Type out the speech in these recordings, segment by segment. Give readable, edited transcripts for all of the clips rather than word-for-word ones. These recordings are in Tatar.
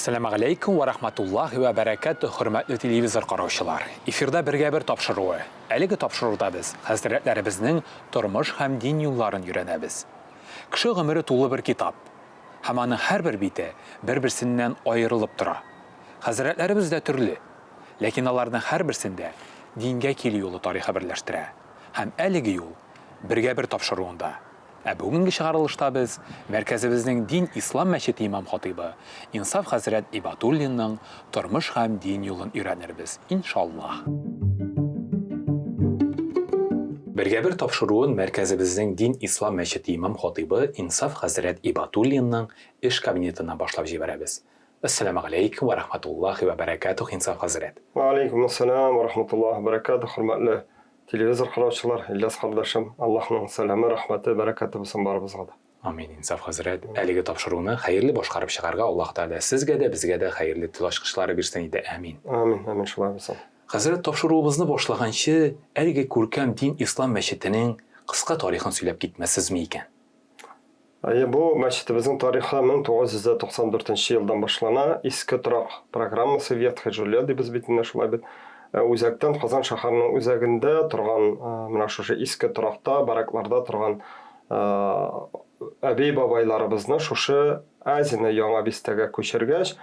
Әссәламә галәйкүм вә рахматуллаһи вә бәрәкәтүһ, хөрмәтле телевизор караучылар! Эфирда Бергә-бер тапшыруы. Әлеге тапшыруда без хәзрәтләребезнең тормыш һәм дин юлларын өйрәнәбез. Кеше гомере тулы бер китап. Һәм аның һәрбер бите бер-берсеннән аерылып тора. Хәзрәтләребез дә төрле. Ләкин аларның һәрберсен дә дингә килү юлы тарихы берләштерә. Һәм әлеге юл Бергә-бер тапшыруында. Ә бүгенге чыгарылышта без мәркәзебезнең Дин ислам мәчете имам-хатыйбы Инсаф хәзрәт Ибатуллинның тормыш һәм дин юлын өйрәнербез, иншаллаһ. Бергә-бер тапшыруын мәркәзебезнең Дин ислам мәчете имам-хатыйбы Инсаф хәзрәт Ибатуллинның эш кабинетыннан башлап җибәрәбез. Әссәламегаләйкүм вә рахматуллаһи вә бәрәкәтүһ, Инсаф хәзрәт. Вә аләйкүмәссәлам вә рахматуллаһи вә бәрәкәтүһ, хөрмәтле Телевизор караучылар, Ильяс кардәшем, Аллаһның сәламе, рәхмәте, бәрәкәте булсын барыбызга да. Амин, Инсаф хәзрәт. Әлеге тапшыруны хәерле башкарып чыгарга Аллаһ Тәгалә сезгә дә, безгә дә хәерле тел ачкычлары бирсен иде. Амин. Амин, амин, шулай булсын. Хәзрәт, тапшыруыбызны башлаганчы, әлеге күркәм дин ислам мәчетенең кыска тарихын сөйләп китмәссезме икән? Әйе, бу мәчетебезнең тарихы 1994 нче елдан башлана. Иске торак программасы, Ветхое жилье дибез бит инде шулай бит. Үзәктән, Казан шәһәренең үзәгендә торган, менә шушы иске торакта, баракларда торган әби-бабайларыбызны шушы Азино яңа бистәгә күчергәч,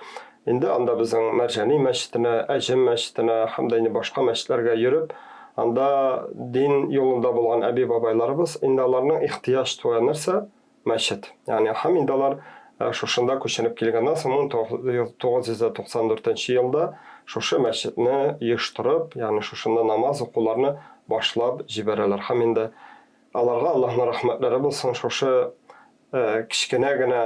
инде анда безнең Мәрҗани мәчетенә, Әҗем мәчетенә һәм дә инде башка мәчетләргә йөреп, анда дин юлында булган әби-бабайларыбыз, инде аларның ихтыяҗ туа нәрсә? Мәчет. Ягъни һәм инде алар шушында күченеп килгәннән соң 1994 нче елда шушы мәчетне оештырып, ягъни шушында намаз укуларны башлап җибәрәләр. Һәм инде аларга Аллаһның рәхмәтләре булсын, шушы Кечкенә генә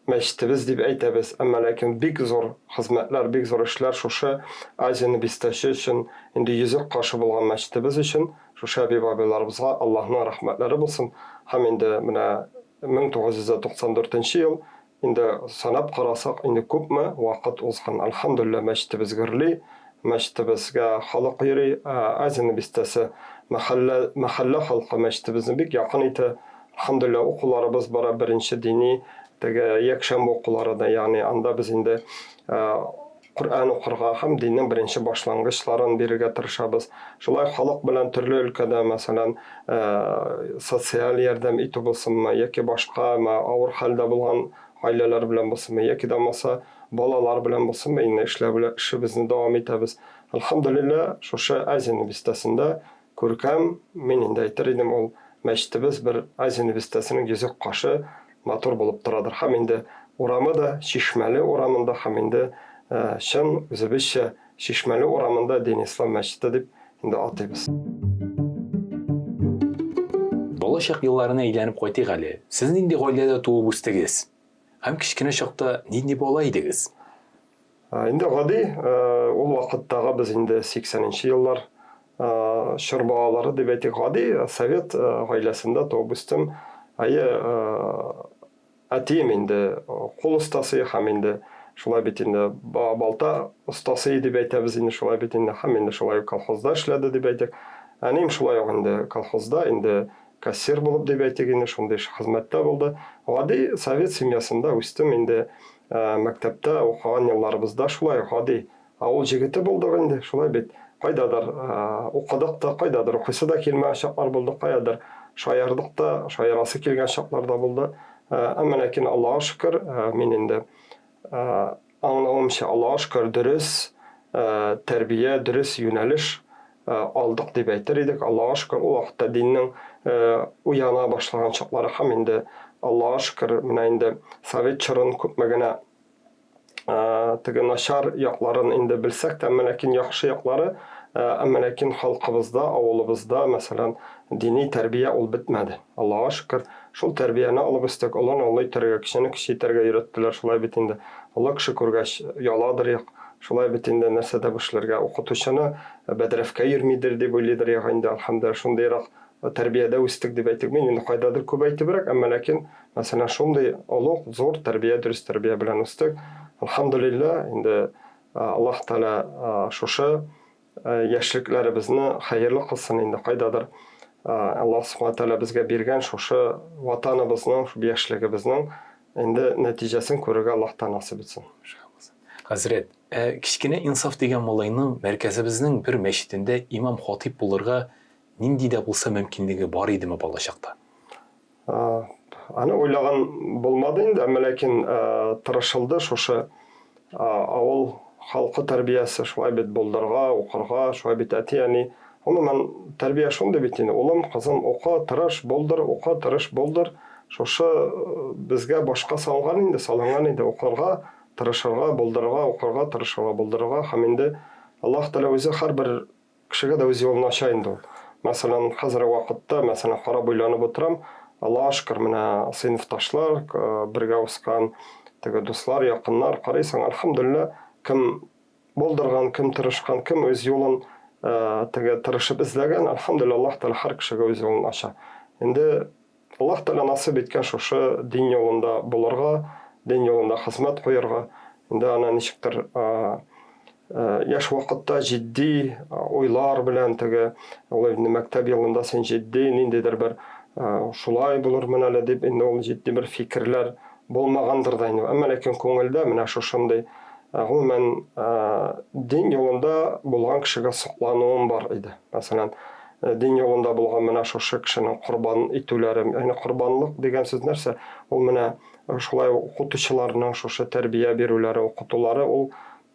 мәчетебез дип әйтәбез, әмма ләкин бик зур хезмәтләр, бик зур эшләр шушы Азияне бистәсе өчен, инде йөзек кашы булган мәчетебез өчен шушы әби-бабайларыбызга Аллаһның рәхмәтләре булсын. Һәм инде менә 1994 нче ел, инде санап карасак, инде күпме вакыт узган. Әлхәмдүлилләһ, мәчетебез гөрли, Мәчетебезгә халык йөри. Азино бистәсе мәхәллә, мәхәллә халкы мәчетебезне бик якын итә. Әлхәмдүлилләһ, укуларыбыз бара, беренче дини теге якшәмбе укулары да, ягъни анда без инде Коръән укырга һәм диннең беренче башлангычларын бирергә тырышабыз. Шулай халык белән төрле өлкәдә, мәсәлән, социаль ярдәм итү булсынмы, яки башка авыр хәлдә булган гаиләләр белән булсынмы, яки дә булмаса Балалар белән булсынмы, инде эшләү белән эшебезне дәвам итәбез. Әлхәмдүлилләһ, шушы Азино бистәсендә күркәм, мин инде әйтер идем, ул мәчетебез бер Азино бистәсенең йөзек кашы, матур булып торадыр. Һәм инде урамы да Чишмәле урамында һәм инде чын үзебезчә Чишмәле урамында Дин Ислам мәчете дип инде атыйбыз. Балачак елларына әйләнеп кайтыйк әле. Сез нинди гаиләдә туып үстегез? Һәм кечкенә чакта нинди бала идегез? Инде гади, ул вакыттагы без инде 80 нче еллар чор балалары дип әйтик, гади совет гаиләсендә туып үстем. Әйе, әтием инде кул остасы һәм инде шулай бит инде балта остасы дип әйтәбез инде шулай бит инде һәм инде шулай ук колхозда эшләде дип әйтик. Әнием шулай ук инде колхозда инде Кассир булып дип әйтик инде, шундый хезмәттә булды. Гади совет семьясында үстем инде. Мәктәптә укыган елларыбызда шулай гади авыл җегете булдык инде, шулай бит. Кайдадыр укыдык та, кайдадыр укыйсы да килмәгән чаклар булды, каядыр шаярдык та, шаярасы килгән чаклар да булды. Әмма ләкин Аллага шөкер, мин инде Аңлавымча, Аллага шөкер, дөрес тәрбия, дөрес юнәлеш алдык дип әйтер идек. Аллага шөкер, ул вакытта диннең уяна башлаган чаклары һәм инде Аллага шөкер, менә инде совет чорын күпме генә теге начар якларын инде белсәк тә, әмма ләкин яхшы яклары, әмма ләкин халкыбызда, авылыбызда, мәсәлән, дини тәрбия ул бетмәде. Аллага шөкер, шул тәрбияне алып үстек, олыны олы итәргә, кечене кече итәргә өйрәттеләр, шулай бит инде. Олы кеше күргәч, ояладыр як, шулай бит инде, нәрсә дә бу эшләргә. Укытучыны бәдрәфкә йөрмидер дип уйлыйдыр як инде, әлхәмдүлилләһ, шундыйрак тәрбиядә үстек дип әйтик. Мин инде кайдадыр күп әйтебрәк, әмма ләкин, мәсәлән, шундый олуг, зур тәрбия, дөрес тәрбия белән үстек. Әлхәмдүлилләһ, инде Аллаһ Тәгалә шушы Яшьлекләребезне хәерле кылсын инде кайдадыр Аллаһ Субхана Тәгалә безгә биргән шушы ватаныбызның, шул яшьлегебезнең Инде нәтиҗәсен күрергә Аллаһ та насыйп итсен. Хәзрәт, ә кечкенә Инсаф дигән малайның мәркәзебезнең бер мәчетендә имам-хатыйп булырга нинди дә булса мөмкинлеге бар идеме балачакта? Аны уйлаган булмады инде, әмма ләкин тырышылды шушы авыл халкы тәрбиясе шулай бит булдырга, укырга, шулай бит әти-әни. Гомумән, тәрбия шундый бит инде, улым, кызым, укы, тырыш, булдыр, укы, тырыш, булдыр. Шушы безгә башка салынган инде, салынган иде укырга, тырышырга, булдырырга, укырга, тырышырга, булдырырга һәм инде Аллаһ Тәгалә үзе һәрбер Кешегә дә үз юлын ача инде ул. Мәсәлән, хәзерге вакытта, мәсәлән, карап уйланып утырам, Аллага шөкер, менә сыйныфташлар, бергә ускан теге дуслар, якыннар, карыйсың, әлхәмдүлилләһ, кем булдырган, кем тырышкан, кем үз юлын теге тырышып эзләгән, әлхәмдүлилләһ, Аллаһ Тәгалә һәр кешегә үз юлын ача. Инде Аллаһ Тәгалә насыйп иткән шушы дин юлында булырга, дин юлында хезмәт куярга. Инде аны ничектер яшь вакытта җитди уйлар белән теге, ул инде мәктәп елында син җитди ниндидер бер шулай булырмын әле дип инде ул җитди бер фикерләр булмагандыр да инде. Әмма ләкин күңелдә менә шушындый гомумән дин юлында булган кешегә соклануым бар иде. Мәсәлән, дин юлында булган менә шушы кешенең корбан итүләре, ягъни корбанлык дигән сүз нәрсә? Ул менә шулай укытучыларның шушы тәрбия бирүләре, укытулары, ул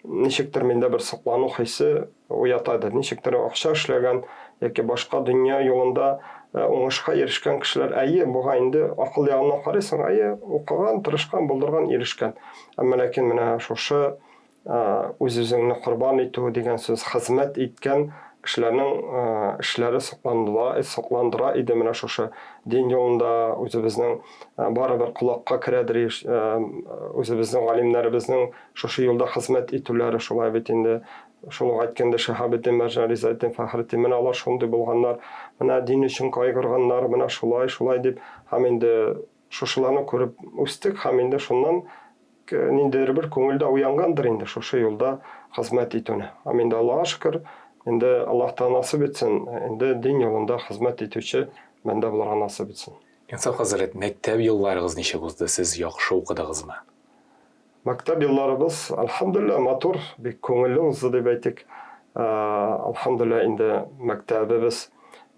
ничектер миндә бер соклану хисе уята иде. Ничектер акча эшләгән яки башка дөнья юлында уңышка ирешкән кешеләр, әйе, буга инде акыл ягыннан карыйсың, әйе, укыган, тырышкан, булдырган, ирешкән. Әмма ләкин менә шушы үз-үзеңне корбан итү дигән сүз, хезмәт иткән кешеләрнең эшләре сокландыра, сокландыра иде менә шушы дин юлында үзебезнең барыбер колакка керәдер иш, үзебезнең галимнәребезнең шушы юлда хезмәт итүләре шулай бит инде. Шул ук әйткәндә Шиһабетдин Мәрҗани, Ризаэтдин Фәхретдин, менә алар шундый булганнар, менә дин өчен кайгырганнар, менә шулай, шулай дип һәм инде шушыларны күреп үстек һәм инде шуннан ниндидер бер күңелдә уянгандыр инде шушы юлда хезмәт итүне. Һәм инде Аллаһка шөкер, инде Аллаһ Тәгалә насыйп итсен, инде дин юлында хезмәт итүче бәндә булырга насыйп итсен. Инсаф хәзрәт, мәктәп елларыгыз ничек узды, сез яхшы укыдыгызмы? Мәктәп елларыбыз, әлхәмдүлилләһ, матур, бик күңелле узды дип әйтик. Әлхәмдүлилләһ, инде мәктәбебез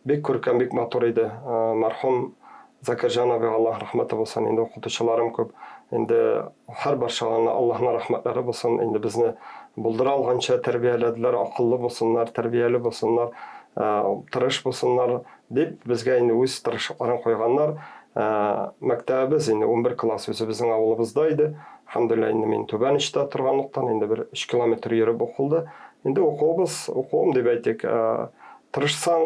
Бик күркәм, бик матур иде. Мәрхүм Закирҗан абыйга Аллаһ рәхмәте булсын, инде укытучыларым күп. Инде һәр барчаларына Аллаһның рәхмәтләре булсын, инде безне булдыра алганча тәрбияләделәр, акыллы булсыннар, тәрбияле булсыннар, тырыш булсыннар дип безгә инде үз тырышлыкларын куйганнар. Мәктәбебез инде 11 класс үзебезнең авылыбызда иде. Әлхәмдүлилләһ, инде мин Түбән Очта торганлыктан инде бер 3 километр йөреп укылды. Инде укуыбыз, укуым дип әйтик, Тырышсаң,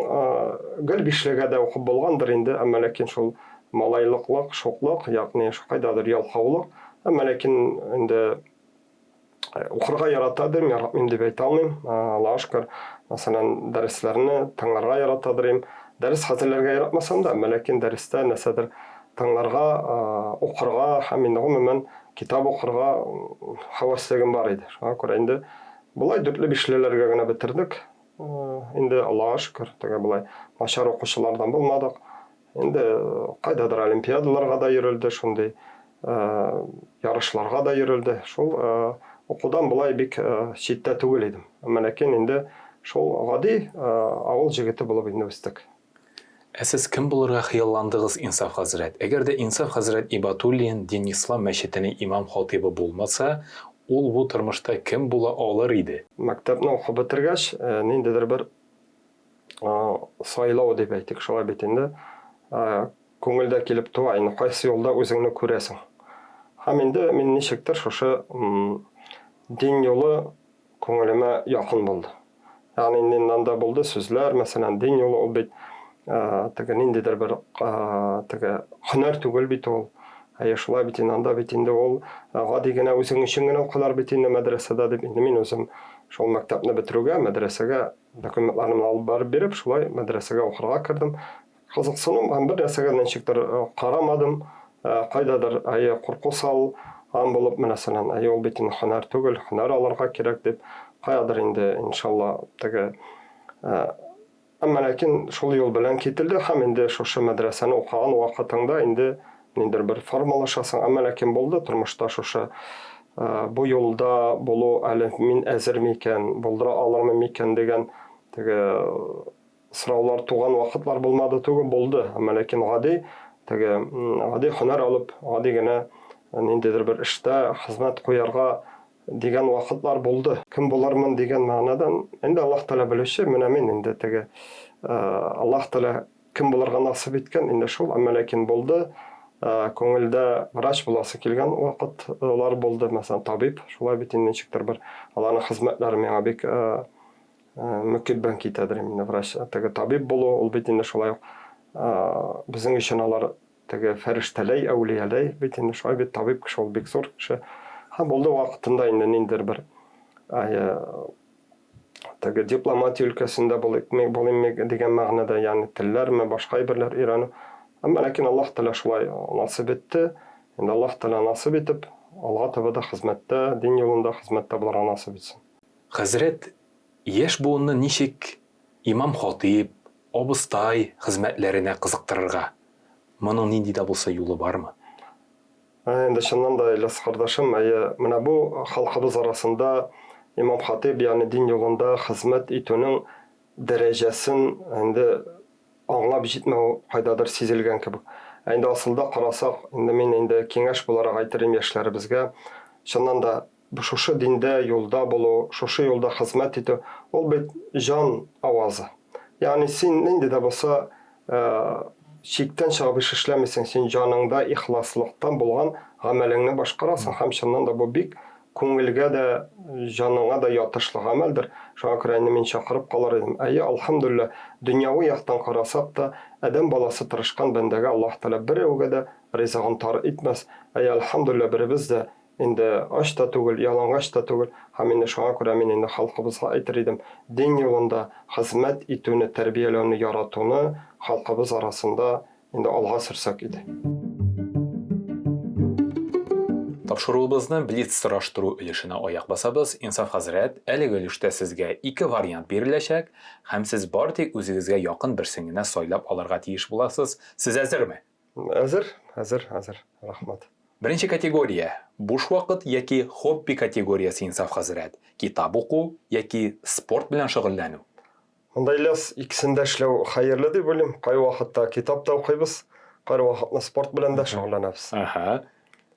гел бишлегә дә укып булгандыр инде, әмма ләкин шул малайлыклык, шуклык, ягъни кайдадыр ялкаулык, әмма ләкин инде укырга ярата идем, яратмыйм дип әйтә алмыйм. Аллага шөкер, мәсәлән, дәресләрне тыңларга яратадыр идем. Дәрес хәзерләргә яратмасам да, әмма ләкин дәрестә нәрсәдер тыңларга, укырга һәм инде гомумән китап укырга һәвәслегем бар иде. Шуңа күрә инде болай дүртле-бишлеләргә генә бетердек. Инде Аллага шөкер, теге болай начар укучылардан булмадык. Инде кайдадыр олимпиадаларга да йөрелде, шундый ярышларга да йөрелде. Шул укудан болай бик читтә түгел идем. Әмма ләкин инде шул гади авыл җегете булып инде үстек. Ә сез кем булырга хыялландыгыз, Инсаф хәзрәт? Әгәр дә Инсаф хәзрәт Ибатуллин Динислам мәчетенең имам-хатыйбы булмаса, ул бу тормышта кем була алыр иде? Мәктәпне укып бетергәч, ниндидер бер сайлау дип әйтик, шулай бит инде, күңелдә килеп туа, инде кайсы юлда үзеңне күрәсең. Һәм инде мин ничектер шушы дин юлы күңелемә якын булды. Ягъни инде анда булды сүзләр, мәсәлән, дин юлы ул бит теге ниндидер бер теге һөнәр түгел бит ул. Әйе, шулай бит инде, анда бит инде ул гади генә үзең өчен генә укыйлар бит инде мәдрәсәдә дип. Инде мин үзем шул мәктәпне бетерүгә мәдрәсәгә документларымны алып барып биреп, шулай мәдрәсәгә укырга кердем. Кызыксыну һәм бер нәрсәгә ничектер карамадым. Кайдадыр, әйе, курку сал ган булып, мәсәлән, әйе, ул бит инде һөнәр түгел, һөнәр алырга кирәк дип, каядыр инде, иншалла, теге әмма ләкин шул юл белән кителде һәм инде шушы мәдрәсәне укыган вакытыңда инде ниндидер бер формалашасың. Әмма ләкин булды тормышта шушы бу юлда булу әле мин әзер микән, булдыра алырмын микән дигән теге сораулар туган вакытлар булмады түгел, булды. Әмма ләкин гади теге гади һөнәр алып, гади генә ниндидер бер эштә хезмәт куярга дигән вакытлар булды. Кем булырмын дигән мәгънәдән, инде Аллаһ Тәгалә белүче, менә мин инде теге Аллаһ Тәгалә Кем булырга насыйп иткән, инде шул, әмма ләкин булды. Күңелдә врач буласы килгән вакытлар булды, мәсәлән, табиб, шулай бит инде ничектер бер аларның хезмәтләре миңа бик мөкиббән китәдер инде врач, теге табиб булу, ул бит инде шулай ук безнең өчен алар теге фәрештәләй, әүлияләй бит инде шулай бит табиб кеше ул бик зур кеше. Һәм булды вакытында инде ниндидер бер теге дипломатия өлкәсендә булыйм дигән мәгънәдә, ягъни телләрме, башка әйберләр өйрәнү. Әмма ләкин Аллаһ Тәгалә шулай насыйп итте. Инде Аллаһ Тәгалә насыйп итеп, алга таба да хезмәттә, дин юлында хезмәттә булырга насыйп итсен. Хәзрәт, яшь буынны ничек имам-хатыйп, абыстай хезмәтләренә кызыктырырга? Моның нинди дә булса юлы бармы? Ә, инде чыннан да, Ильяс кардәшем, әйе, менә бу халкыбыз арасында имам-хатыйб, ягъни дин юлында хезмәт итүнең дәрәҗәсен инде аңлап җитмәү кайдадыр сизелгән кебек. Ә инде асылда карасак, инде мин инде киңәш буларак әйтер идем яшьләребезгә, чыннан да, шушы диндә юлда булу, шушы юлда хезмәт итү, ул бит җан авазы. Ягъни син нинди дә булса чиктән чыгып эш эшләмисең, син җаныңда ихласлыктан булган гамәлеңне башкарасың һәм чыннан да бу бик күңелгә дә, җаныңа да ятышлы гамәлдер. Шуңа күрә инде мин чакырып калыр идем. Әйе, алхамдулилла, дөньяви яктан карасак та, адәм баласы тырышкан бәндәгә Аллаһ Тәгалә берәүгә дә ризыгын тар итмәс. Әйе, алхамдулилла, беребез дә Инде ач та түгел, ялангач та түгел, һәм инде шуңа күрә мин инде халкыбызга әйтер идем, дин юлында хезмәт итүне, тәрбияләүне яратуны халкыбыз арасында инде алга сөрсәк иде. Тапшыруыбызны блиц-сораштыру өлешенә аяк басабыз. Инсаф хәзрәт, әлеге өлештә сезгә ике вариант биреләчәк, һәм сез бары тик үзегезгә якын берсен генә сайлап алырга тиеш буласыз. Сез әзерме? Әзер, әзер, әзер. Рәхмәт. Беренче категория, буш вакыт яки хобби категориясе Инсаф хәзрәт, китап уку яки спорт белән шөгыльләнү. Монда Ильяс, икесен дә эшләү хәерле дип уйлыйм. Кайвакытта китап та укыйбыз, кайвакытны спорт белән дә шөгыльләнәбез. Әһә.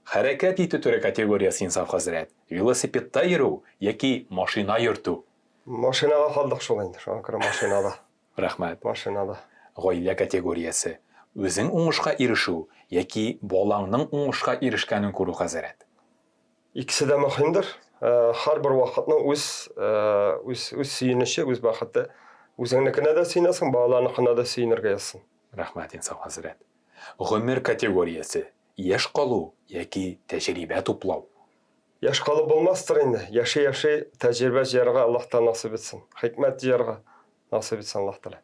Хәрәкәт итү төре категориясе Инсаф хәзрәт, велосипедта йөрү яки машина йөртү. Машинага калдык шул инде, шуңа күрә машинада. Рәхмәт. Машинада. Гаилә категориясе, үзең уңышка ирешү яки балаңның уңышка ирешкәнен күрү хәзрәт. Икесе дә мөһимдер. Һәрбер вакытның үз, үз, үз сөенече, үз бәхете. Үзеңнекенә дә сөенәсең, балаларныкына да сөенергә язсын. Рәхмәт, Инсаф хәзрәт. Гомер категориясе, яшь калу яки тәҗрибә туплау. Яшь калып булмастыр инде. Яши-яши тәҗрибә җыярга Аллаһ Тәгалә насыйп итсен. Хикмәт җыярга насыйп итсен Аллаһ Тәгалә.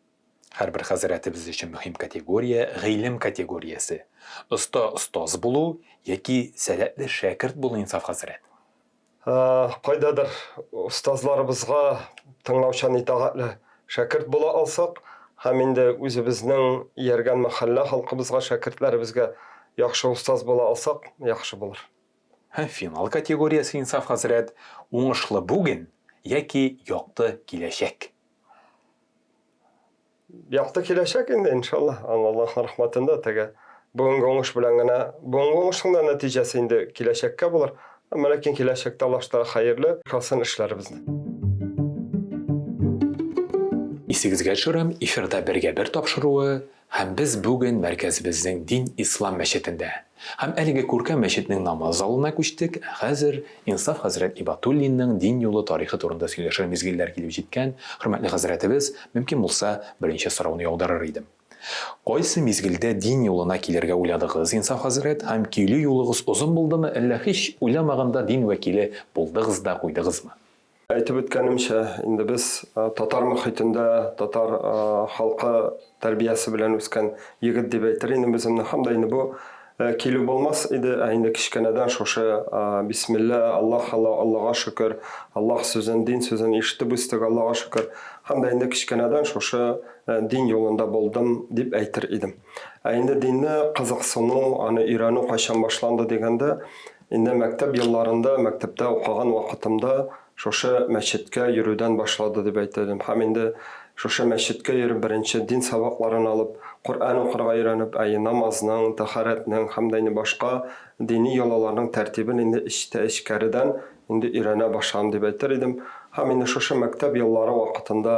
Һәрбер хәзрәтебез өчен мөһим категория, гыйлем категориясе. Оста остаз булу яки сәләтле шәкерт булу Инсаф хәзрәт. Кайдадыр остазларыбызга тыңлаучан итагатьле шәкерт була алсак һәм инде үзебезнең ияргән мәхәллә халкыбызга, шәкертләребезгә яхшы остаз була алсак, яхшы булыр. Һәм финал категориясе Инсаф хәзрәт, уңышлы бүген яки якты киләчәк. Якты киләчәк инде, иншалла. Аллаһның рәхмәтендә теге бүгенге уңыш белән генә, бүгенге уңышның да нәтиҗәсе инде киләчәккә булыр. Әмма ләкин киләчәктә Аллаһ Тәгалә хәерле кылсын эшләребезне. Исегезгә төшерәм, эфирда бергә-бер тапшыруы Һәм без бүген мәркәзебезнең Дин Ислам мәчетендә. Һәм әлеге күркәм мәчетнең намаз залына күчтек, ә хәзер Инсаф хәзрәт Ибатуллинның дин юлы тарихы турында сөйләшер мизгелләр килеп җиткән, хөрмәтле хәзрәтебез, мөмкин булса, беренче сорауны яудырыр идем. Кайсы мизгелдә дин юлына килергә уйладыгыз, Инсаф хәзрәт, һәм килү юлыгыз озын булдымы, әллә һич уйламаганда дин вәкиле булдыгыз да куйдыгызмы? Әйтеп үткәнемчә, инде без татар мохитендә, татар халкы тәрбиясе белән үскән егет дип әйтер идем үземне. Һәм дә инде бу килү булмас иде, ә инде кечкенәдән шушы бисмилла, Аллаһ, Алла, Аллага шөкер, Аллаһ сүзен, дин сүзен ишетеп үстек, Аллага шөкер. Һәм дә инде кечкенәдән шушы дин юлында булдым дип әйтер идем. Ә инде динне кызыксыну, аны өйрәнү кайчан башланды дигәндә, инде мәктәп елларында, мәктәптә укыган вакытымда шушы мәчеткә йөрүдән башлады дип әйтер идем. Һәм инде шушы мәчеткә йөреп беренче дин сабакларын алып, Коръән укырга өйрәнеп, әйе, намазның, тәһарәтнең һәм дә инде башка дини йолаларның тәртибен инде эчтә, эчкәредән инде өйрәнә башладым дип әйтер идем. Һәм инде шушы мәктәп еллары вакытында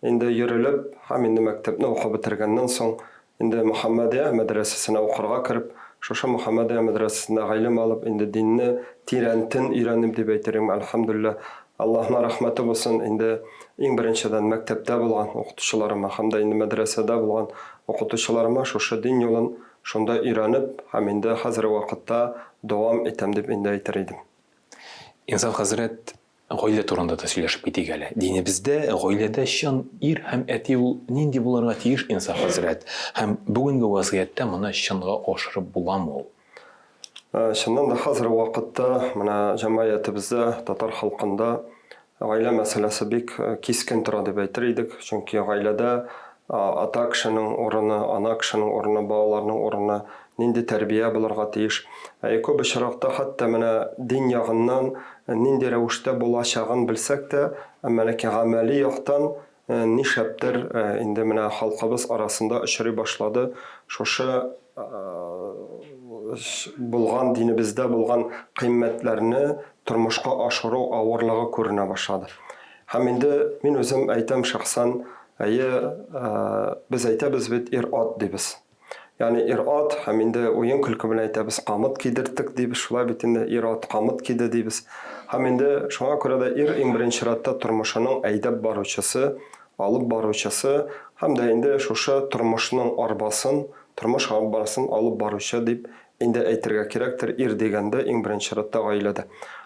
инде йөрелеп һәм инде мәктәпне укып бетергәннән соң Инде Мөхәммәдия мәдрәсәсенә укырга кереп, шушы Мөхәммәдия мәдрәсәсендә гыйлем алып, инде динне тирәнтен өйрәнеп дип әйтер идем, әлхәмдүлилләһ, Аллаһның рәхмәте булсын, инде иң беренчедән мәктәптә булган укытучыларыма һәм дә инде мәдрәсәдә булган укытучыларыма шушы дин юлын шунда өйрәнеп һәм инде хәзерге вакытта дәвам итәм дип инде әйтер идем. Инсаф хәзрәт, Гаилә турында да сөйләшеп китик әле. Динебездә гаиләдә чын ир һәм әти ул нинди булырга тиеш, Инсаф хәзрәт? Һәм бүгенге вазгыятьтә моны чынга ашырып буламы ул? Чыннан да хәзерге вакытта менә җәмгыятебездә, татар халкында гаилә мәсьәләсе бик кискен тора дип әйтер идек. Чөнки гаиләдә ата кешенең урыны, ана кешенең урыны, балаларның урыны, нинди тәрбия булырга тиеш. Ә күп очракта хәтта менә дин ягыннан нинди рәвештә булачагын белсәк тә, әмма ләкин гамәли яктан нишләптер инде менә халкыбыз арасында очрый башлады шушы булган динебездә булган кыйммәтләрне тормышка ашыру авырлыгы күренә башлады. Һәм инде мин үзем әйтәм шәхсән, әйе, без әйтәбез бит ир-ат дибез. Ягъни ир-ат, һәм инде уен-көлке белән әйтәбез, камыт кидерттек дибез, шулай бит инде, ир-ат камыт киде дибез. Һәм инде шуңа күрә дә ир иң беренче чиратта тормышының әйдәп баручысы, алып баручысы һәм дә инде шушы тормышның арбасын, тормыш арбасын алып баручы дип инде әйтергә кирәктер, ир дигәндә иң беренче чиратта гаиләдә.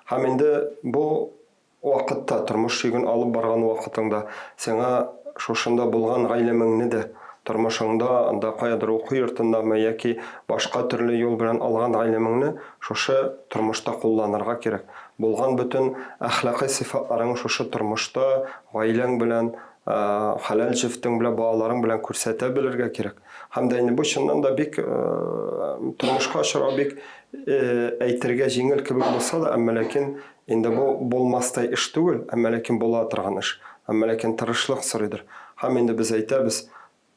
Һәм инде бу Вакытта, тормыш йөген алып барган вакытыңда, сиңа шушында булган гыйлемеңне дә, тормышыңда, анда каядыр уку йортындамы яки башка төрле юл белән алган гыйлемеңне шушы тормышта кулланырга кирәк. Булган бөтен әхлакый сыйфатларыңны шушы тормышта гаиләң белән, хәләл җефтең белән, балаларың белән күрсәтә белергә кирәк. Һәм дә инде бу чыннан да бик тормышка ашыру бик әйтергә җиңел кебек булса да, әмма ләкин Инде бу булмастай эш түгел, әмма ләкин була торган эш. Әмма ләкин тырышлык сорыйдыр. Һәм инде без әйтәбез,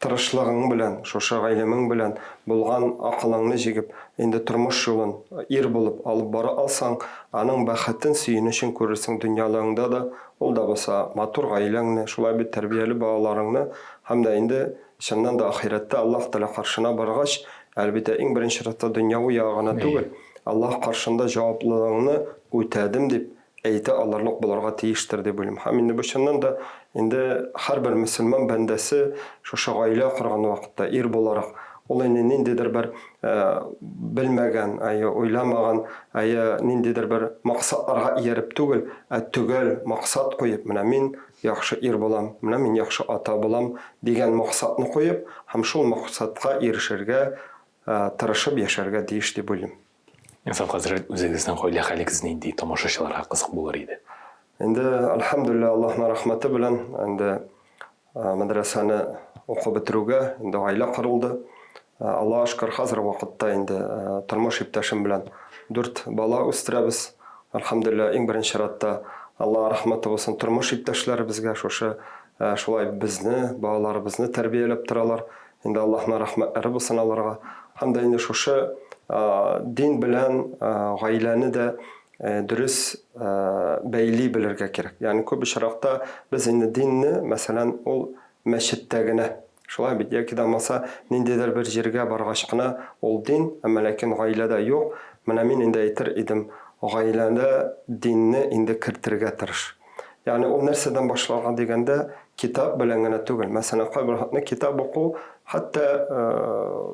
тырышлыгың белән, шушы гыйлемең белән, булган акылыңны җигеп, инде тормыш юлын ир булып алып бара алсаң, аның бәхетен, сөенечен күрерсең дөньялыгыңда да, ул да булса матур гаиләңне, шулай бит тәрбияле балаларыңны һәм дә инде чыннан да ахирәттә Аллаһ Тәгалә каршына баргач, әлбиттә, иң беренче чиратта дөньяви ягы гына түгел, Аллаһ каршында җаваплылыгыңны үтәдем дип әйтә алырлык булырга тиештер дип уйлыйм. Һәм инде бу чыннан да инде һәрбер мөселман бәндәсе шушы гаилә корган вакытта ир буларак ул инде ниндидер бер белмәгән, әйе, уйламаган, әйе, ниндидер бер максатларга ияреп түгел, ә төгәл максат куеп, менә мин яхшы ир булам, менә мин яхшы ата булам дигән максатны куеп һәм шул максатка ирешергә тырышып яшәргә тиеш дип уйлыйм. Инсаф хәзрәт, үзегезнең гаилә хәлегез нинди, тамашачыларга кызык булыр иде. Инде, әлхәмдүлилләһ, Аллаһның рәхмәте белән, инде мәдрәсәне укып бетерүгә, инде гаилә корылды. Аллаһка шөкер, хәзер вакытта инде тормыш иптәшем белән дүрт бала үстерәбез. Әлхәмдүлилләһ, иң беренче чиратта Аллаһ рәхмәте булсын тормыш иптәшләребезгә, шушы шулай безне, балаларыбызны тәрбияләп торалар. Инде Аллаһның рәхмәтләре булсын аларга. Һәм дә инде шушы дин белән гаиләне дә дөрес бәйли белергә кирәк. Ягъни күп очракта без инде динне, мәсәлән, ул мәчеттә генә, шулай бит, яки дә булмаса ниндидер бер җиргә баргач кына ул дин, әмма ләкин гаиләдә юк. Менә мин инде әйтер идем, гаиләдә динне инде кертергә тырыш. Ягъни ул нәрсәдән башларга дигәндә, китап белән генә түгел. Мәсәлән, кайбер хатны китап уку хәтта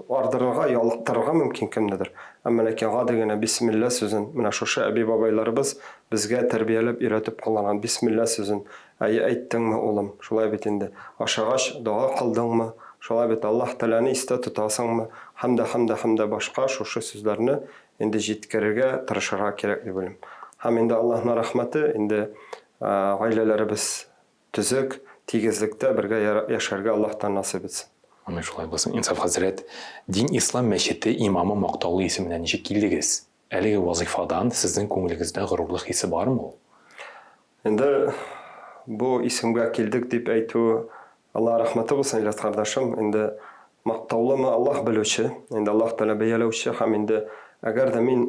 ардырырга, ялыктырырга мөмкин кемнедер. Әмма ләкин гади генә бисмилла сүзен, менә шушы әби-бабайларыбыз безгә тәрбияләп өйрәтеп калдырган бисмилла сүзен, әйе, әйттеңме, улым, шулай бит инде, ашагач, дога кылдыңмы? Шулай бит Аллаһ Тәгаләне истә тотасыңмы? Һәм дә, һәм дә, һәм дә башка шушы сүзләрне инде җиткерергә тырышырга кирәк дип уйлыйм. Һәм инде Аллаһның рәхмәте, инде гаиләләребез төзек, тигезлектә бергә яшәргә Аллаһ Тәгалә насыйп итсен. Амин, шулай булсын. Инсаф хәзрәт, Дин Ислам мәчете имамы мактаулы исеменә ничек килдегез? Әлеге вазыйфадан сезнең күңелегездә горурлык хисе бармы ул? Инде бу исемгә килдек дип әйтү, Аллаһ рәхмәте булсын, Ильяс кардәшем, инде мактаулымы, Аллаһ белүче, инде Аллаһ Тәгалә бәяләүче һәм инде әгәр дә мин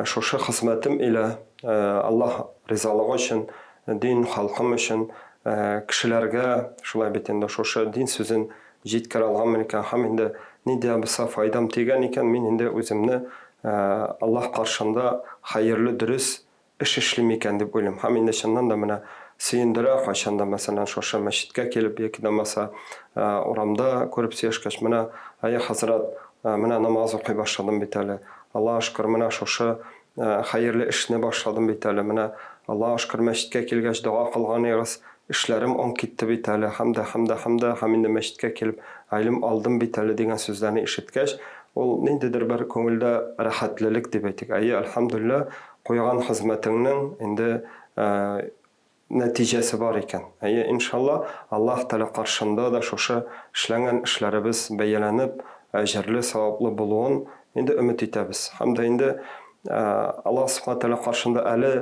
шушы хезмәтем илә Аллаһ ризалыгы өчен, дин, халкым өчен, кешеләргә шулай бит инде шушы дин сүзен җиткерә алганмын икән һәм инде нинди дә булса файдам тигән икән, мин инде үземне Аллаһ каршында хәерле, дөрес эш эшлим икән дип уйлыйм. Һәм инде чыннан да менә сөендерә, кайчан да, мәсәлән, шушы мәчеткә килеп яки дә булмаса урамда күреп сөйләшкәч, менә, әйе, хәзрәт, менә намаз укый башладым бит әле. Аллага шөкер, менә шушы хәерле эшне башладым бит әле. Менә, Аллага шөкер, мәчеткә килгәч, дога кылганыгыз, эшләрем уң китте бит әле, һәм дә, һәм дә, һәм дә, һәм инде мәчеткә килеп гыйлем алдым бит әле дигән сүзләрне ишеткәч, ул ниндидер бер күңелдә рәхәтлелек дип әйтик. Әйе, әлхәмдүлилләһ, Куйган хезмәтеңнең инде нәтиҗәсе бар икән. Әйе, иншалла, Аллаһ Тәгалә каршында да шушы эшләнгән эшләребез бәяләнеп, әҗерле, саваплы булуын инде өмет итәбез. Һәм дә инде Аллаһ Субхана Тәгалә каршында әле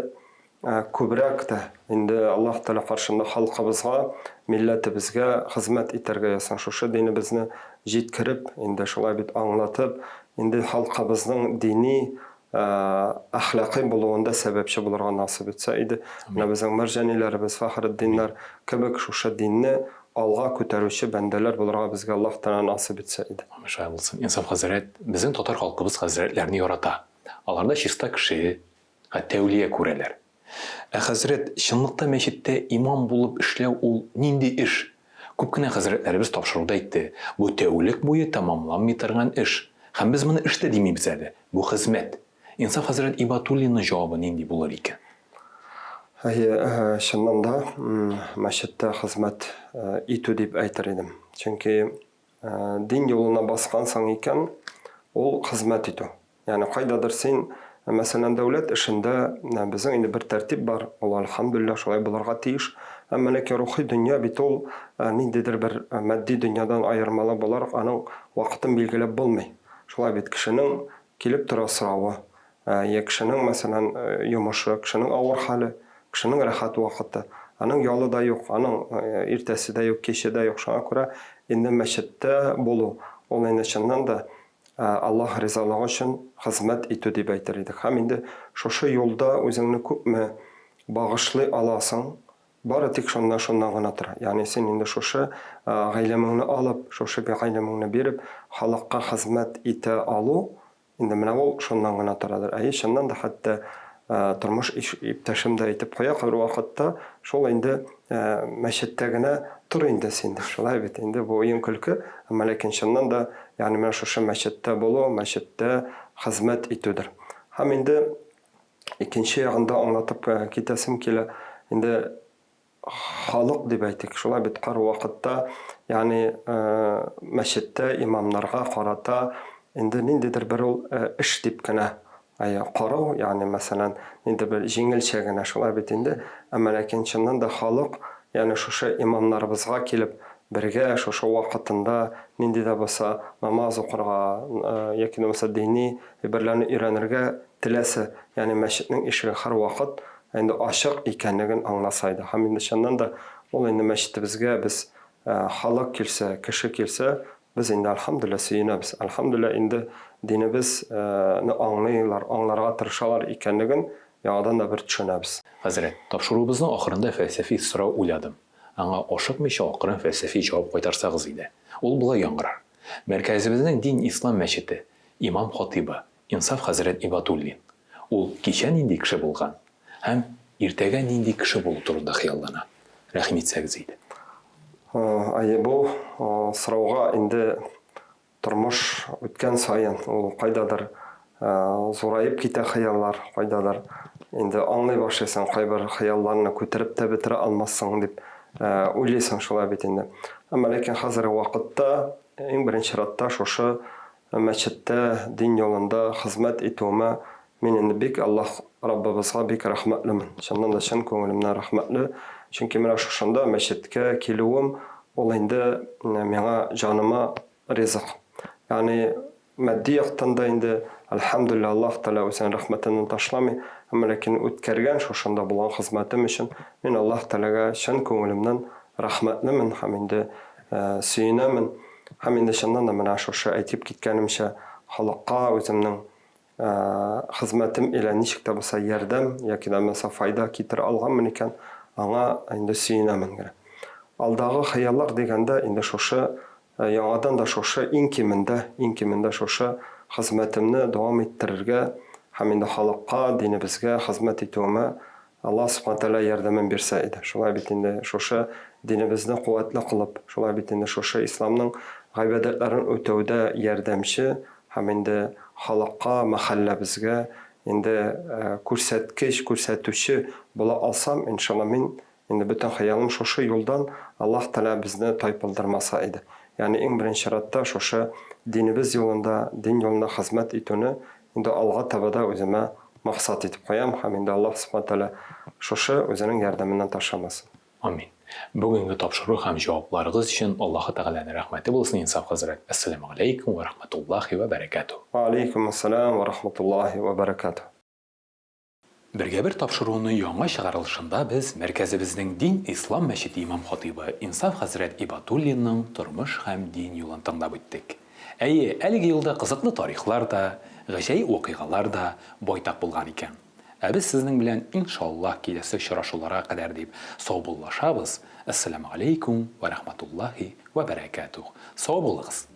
күбрәк тә инде Аллаһ Тәгалә каршында халкыбызга, милләтебезгә хезмәт итәргә язсын. Шушы динебезне җиткереп, инде шулай бит аңлатып, инде халкыбызның дини әхлакый булуында сәбәпче булырга насыйп итсә иде. Менә безнең Мәрҗаниләребез, Фәхретдиннәр кебек шушы динне алга күтәрүче бәндәләр булырга безгә Аллаһ Тәгалә насыйп итсә иде. Амин, шулай булсын. Инсаф хәзрәт, безнең татар халкыбыз хәзрәтләрне ярата. Аларда чиста кеше, хәтта әүлия күрәләр. Ә хәзрәт, чынлыкта мәчеттә имам булып эшләү ул нинди эш? Күп кенә хәзрәтләребез тапшыруда әйтте, бу тәүлек буе тәмамланмый торган эш. Һәм без моны эш тә димибез әле, бу хезмәт. Инсаф хәзрәт Ибатуллинның җавабы нинди булыр икән? Әйе, чыннан да, мәчеттә хезмәт итү дип әйтер идем. Чөнки дин юлына баскансың икән, ул хезмәт итү. Ягъни кайдадыр син, мәсәлән, дәүләт эшендә безнең инде бер тәртип бар, ул әлхәмдүлилләһ шулай булырга тиеш. Әмма ләкин рухи дөнья бит ул ниндидер бер матди дөньядан аермалы буларак аның вакытын билгеләп булмый. Шулай бит, кешенең килеп тора соравы, йә кешенең, мәсәлән, йомышы, кешенең авыр хәле, кешенең рәхәт вакыты. Аның ялы да юк, аның иртәсе дә юк, киче дә юк. Шуңа күрә инде мәчеттә булу, ул инде чыннан да Аллаһ ризалыгы өчен хезмәт итү дип әйтер идек. Һәм инде шушы юлда үзеңне күпме багышлый аласың, бары тик шуннан шуннан гына тора. Ягъни син инде шушы гыйлемеңне алып, шушы гыйлемеңне биреп, халыкка хезмәт итә алу, инде менә ул шуннан гына торадыр. Әйе, чыннан да хәтта тормыш иптәшем дә әйтеп куя кайбер вакытта, шул инде мәчеттә генә тор инде син дип. Шулай бит инде, бу уен-көлке, әмма ләкин чыннан да, ягъни менә шушы мәчеттә булу, мәчеттә хезмәт итүдер. Һәм инде икенче ягын да аңлатып китәсем килә. Инде халык дип әйтик, шулай бит кар вакытта, ягъни мәчеттә имамнарга карата инде ниндидер бер ул эш дип кенә карау, ягъни мәсәлән, нинди бер җиңелчә генә шулай бит инде, әмма ләкин чыннан да халык, ягъни шушы имамнарыбызга килеп, бергә шушы вакытында нинди дә булса намаз укырга яки дә булса дини әйберләрне өйрәнергә теләсә, ягъни мәчетнең ишеге һәрвакыт инде ачык икәнлеген аңласа иде. Һәм инде чыннан да ул инде мәчетебезгә без халык килсә, кеше килсә, без инде әлхәмдүлилләһ сөенәбез. Әлхәмдүлилләһ инде динебез не аңлыйлар, аңларга тырышалар икәнлеген яңадан да бер төшенәбез. Хәзрәт, тапшыруыбызның ахырында фәлсәфи сорау уйладым. Аңа ашыкмыйча акрын фәлсәфи җавап кайтарсагыз иде. Ул болай яңгырар. Мәркәзебезнең дин-ислам мәчете имам-хатыйбы Инсаф хәзрәт Ибатуллин. Ул кичә нинди кеше булган һәм иртәгә нинди кеше булу турында хыяллана? Рәхим итсәгез иде. Әйе, бу сорауга инде тормыш үткән саен ул кайдадыр зураеп китә хыяллар, кайдадыр инде аңлый башлыйсың, кайбер хыялларны күтәреп тә бетерә алмассың дип. уйлыйсың шулай бит инде. Әмма ләкин хәзерге вакытта иң беренче чиратта шушы мәчеттә дин юлында хезмәт итүемә мин инде бик Аллаһ Раббыбызга бик рәхмәтлемен. Чыннан да чын күңелемнән рәхмәтле. Чөнки менә шушында мәчеткә килүем ул инде миңа җаныма ризык. Ягъни матди яктан да инде, әлхәмдүлилләһ, Аллаһ Тәгалә үзенең рәхмәтеннән ташламый, әмма ләкин үткәргән шушында булган хезмәтем өчен мин Аллаһ Тәгаләгә чын күңелемнән рәхмәтлемен һәм инде сөенәмен. Һәм инде чыннан да менә шушы әйтеп киткәнемчә, халыкка үземнең хезмәтем илә ничек тә булса ярдәм яки дә булмаса файда китерә алганмын икән, аңа инде сөенәмен генә. Алдагы хыяллар дигәндә, инде шушы яңадан да шушы иң кимендә, иң кимендә шушы хезмәтемне дәвам иттерергә һәм инде халыкка, динебезгә хезмәт итүемә Аллаһ Субхана Тәгалә ярдәмен бирсә иде. Шулай бит инде шушы динебезне куәтле кылып, шулай бит инде шушы исламның гыйбадәтләрен үтәүдә ярдәмче һәм инде халыкка, мәхәлләбезгә инде күрсәткеч, күрсәтүче була алсам, иншалла, мин инде бөтен хыялым шушы юлдан Аллаһ Тәгалә безне тайпылдырмаса иде. Ягъни иң беренче чиратта шушы динебез юлында, дин юлында хезмәт итүне Инде алга таба да үземә максат итеп куям һәм инде Аллаһ Субхана Тәгалә шушы үзенең ярдәменнән ташламасын. Амин. Бүгенге тапшыру һәм җавапларыгыз өчен Аллаһы Тәгаләнең рәхмәте булсын, Инсаф хәзрәт. Әссәламү галәйкүм вә рахматуллаһи вә бәрәкәтүһ. Вә алейкүмәссәлам вә рахматуллаһи вә бәрәкәтүһ. Бергә-бер тапшыруының яңа чыгарылышында без мәркәзебезнең Дин ислам мәчете имам-хатыйбы Инсаф хәзрәт Ибатуллинның тормыш һәм дин юлын тыңлап үттек. Әйе, әлеге юлда кызыклы тарихлар да, гаҗәеп вакыйгалар да байтак булган икән. Ә без сезнең белән, иншаллаһ, киләсе очрашуларга кадәр дип саубуллашабыз. Әссәламү галәйкүм вә рахматуллаһи вә бәрәкәтүһ. Сау булыгыз!